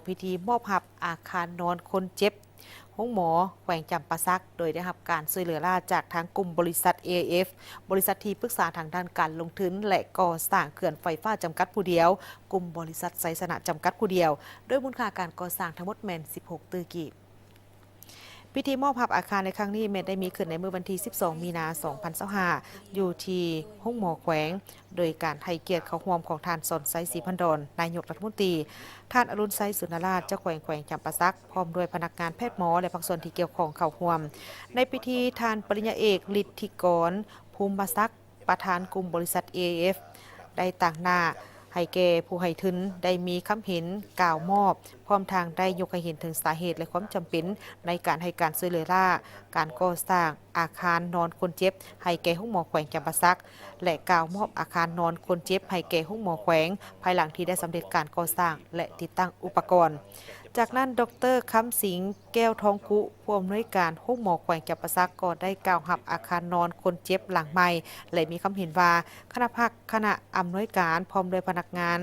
ພິທີມອບຮັບອາຄານນອນຄົນເຈັບໂຮງໝໍແຂວງຈຳປາສັກ ໂດຍໄດ້ຮັບການຊ່ວຍເຫຼືອລ້າຈາກທາງກຸ່ມບໍລິສັດ ເອໄອເອັຟ ບໍລິສັດທີ່ປຶກສາທາງດ້ານການລົງທຶນ ແລະ ກໍ່ສ້າງເຂື່ອນໄຟຟ້າຈຳກັດຜູ້ດຽວ, ກຸ່ມບໍລິສັດໄຊຊະນະຈຳກັດຜູ້ດຽວ, ໂດຍມູນຄ່າການກໍ່ສ້າງທັງໝົດແມ່ນສິບຫົກຕື້ກີບ. ພິທີມອບຮັບອາຄານໃນຄັ້ງນີ້ແມ່ນໄດ້ມີຂຶ້ນໃນມື້ວັນທີສິບສອງ ມີນາ ສອງພັນຊາວຫ້າ ຢູ່ທີ່ໂຮງໝໍແຂວງ ໂດຍການໃຫ້ກຽດເຂົ້າຮ່ວມຂອງທ່ານ ສອນໄຊ ສີພັນດອນ ນາຍົກລັດຖະມົນຕີ, ທ່ານ ອະລຸນໄຊ ສຸນນະລາດ ເຈົ້າແຂວງແຂວງຈຳປາສັກ ພ້ອມດ້ວຍພະນັກງານແພດໝໍ ແລະ ພາກສ່ວນທີ່ກ່ຽວຂ້ອງເຂົ້າຮ່ວມ. ໃນພິທີ ທ່ານປະລິນຍາເອກ ລິດທິກອນ ພູມມະສັກ ປະທານກຸ່ມບໍລິສັດ ເອໄອເອັຟ ໄດ້ຕາງໜ້າໃຫ້ແກ່ຜູ້ໃຫ້ທຶນໄດ້ມີຄຳເຫັນກ່າວມອບ, ພ້ອມທັງໄດ້ຍົກໃຫ້ເຫັນເຖິງສາເຫດ ແລະ ຄວາມຈຳເປັນໃນການໃຫ້ການຊ່ວຍເຫຼືອລ້າການກໍ່ສ້າງອາຄານນອນຄົນເຈັບໃຫ້ແກ່ໂຮງໝໍແຂວງຈຳປາສັກ ແລະ ກ່າວມອບອາຄານນອນຄົນເຈັບໃຫ້ແກ່ໂຮງໝໍແຂວງ ພາຍຫຼັງທີ່ໄດ້ສຳເລັດການກໍ່ສ້າງ ແລະ ຕິດຕັ້ງອຸປະກອນ. ຈາກນັ້ນ ດອກເຕີ ຄຳສິງ ແກ້ວທອງກຸ ຜູ້ອຳນວຍການໂຮງໝໍແຂວງຈຳປາສັກ ກໍໄດ້ກ່າວຮັບອາຄານນອນຄົນເຈັບຫຼັງໃໝ່ ແລະ ມີຄຳເຫັນວ່າ ຄະນະພັກ ຄະນະອຳນວຍການ ພ້ອມດ້ວຍພະນັກງານ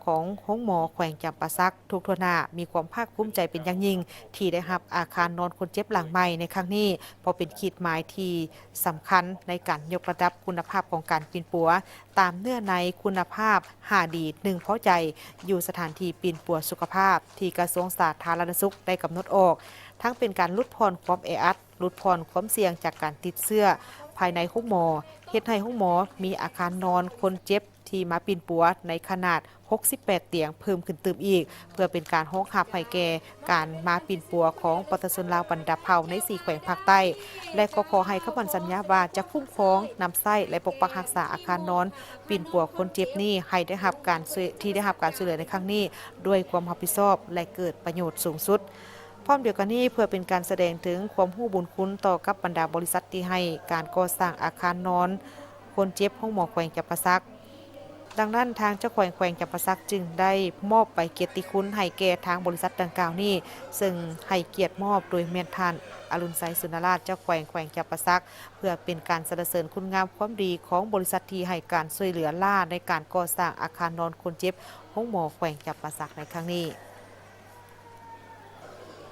ຂອງໂຮງໝໍແຂວງຈຳປາສັກ ທຸກທົ່ວໜ້າມີຄວາມພາກພູມໃຈເປັນຢ່າງຍິ່ງ ທີ່ໄດ້ຮັບອາຄານນອນຄົນເຈັບຫຼັງໃໝ່ໃນຄັ້ງນີ້, ເພາະເປັນຂີດໝາຍທີ່ສຳຄັນໃນການຍົກລະດັບຄຸນນະພາບຂອງການປິ່ນປົວ ຕາມເນື້ອໃນຄຸນນະພາບຫ້າດີ ໜຶ່ງພໍໃຈ ຢູ່ສະຖານທີ່ປິ່ນປົວສຸຂະພາບທີ່ກະຊວງສາທາລະນະສຸກໄດ້ກຳນົດອອກ, ທັງເປັນການຫຼຸດຜ່ອນຄວາມແອອັດ, ຫຼຸດຜ່ອນຄວາມສ່ຽງຈາກການຕິດເຊື້ອພາຍໃນໂຮງໝໍ, ເຮັດໃຫ້ໂຮງໝໍມີອາຄານນອນຄົນເຈັບທີ່ມາປິ່ນປົວໃນຂະໜາດຫົກສິບແປດຕຽງເພີ່ມຂຶ້ນຕື່ມອີກ, ເພື່ອເປັນການຮອງຮັບໃຫ້ແກ່ການມາປິ່ນປົວຂອງປະຊາຊົນລາວບັນດາເຜົ່າໃນສີ່ແຂວງພາກໃຕ້ ແລະ ກໍຂໍໃຫ້ຄຳໝັ້ນສັນຍາວ່າຈະຄຸ້ມຄອງ, ນຳໃຊ້ ແລະ ປົກປັກຮັກສາອາຄານນອນ ປິ່ນປົວຄົນເຈັບນີ້ໃຫ້ໄດ້ຮັບການຊ່ວຍ ທີ່ໄດ້ຮັບການຊ່ວຍເຫຼືອໃນຄັ້ງນີ້ ດ້ວຍຄວາມຮັບຜິດຊອບ ແລະ ເກີດປະໂຫຍດສູງສຸດ. ພ້ອມດຽວກັນນີ້ ເພື່ອເປັນການສະແດງເຖິງຄວາມຮູ້ບຸນຄຸນຕໍ່ກັບບັນດາບໍລິສັດທີ່ໃຫ້ການກໍ່ສ້າງອາຄານນອນຄົນເຈັບໂຮງໝໍແຂວງຈຳປາສັກ, ດັ່ງນັ້ນ ທາງເຈົ້າແຂວງແຂວງຈຳປາສັກຈຶ່ງໄດ້ມອບໃບກຽດຕິຄຸນໃຫ້ແກ່ທາງບໍລິສັດດັ່ງກ່າວນີ້, ເຊິ່ງໃຫ້ກຽດມອບໂດຍແມ່ນທ່ານ ອະລຸນໄຊ ສຸນນະລາດ ເຈົ້າແຂວງແຂວງຈຳປາສັກ ເພື່ອເປັນການສັນລະເສີນຄຸນງາມຄວາມດີຂອງບໍລິສັດທີ່ໃຫ້ການຊ່ວຍເຫຼືອລ້າໃນການກໍ່ສ້າງອາຄານນອນຄົນເຈັບໂຮງໝໍແຂວງຈຳປາສັກໃນຄັ້ງນີ້.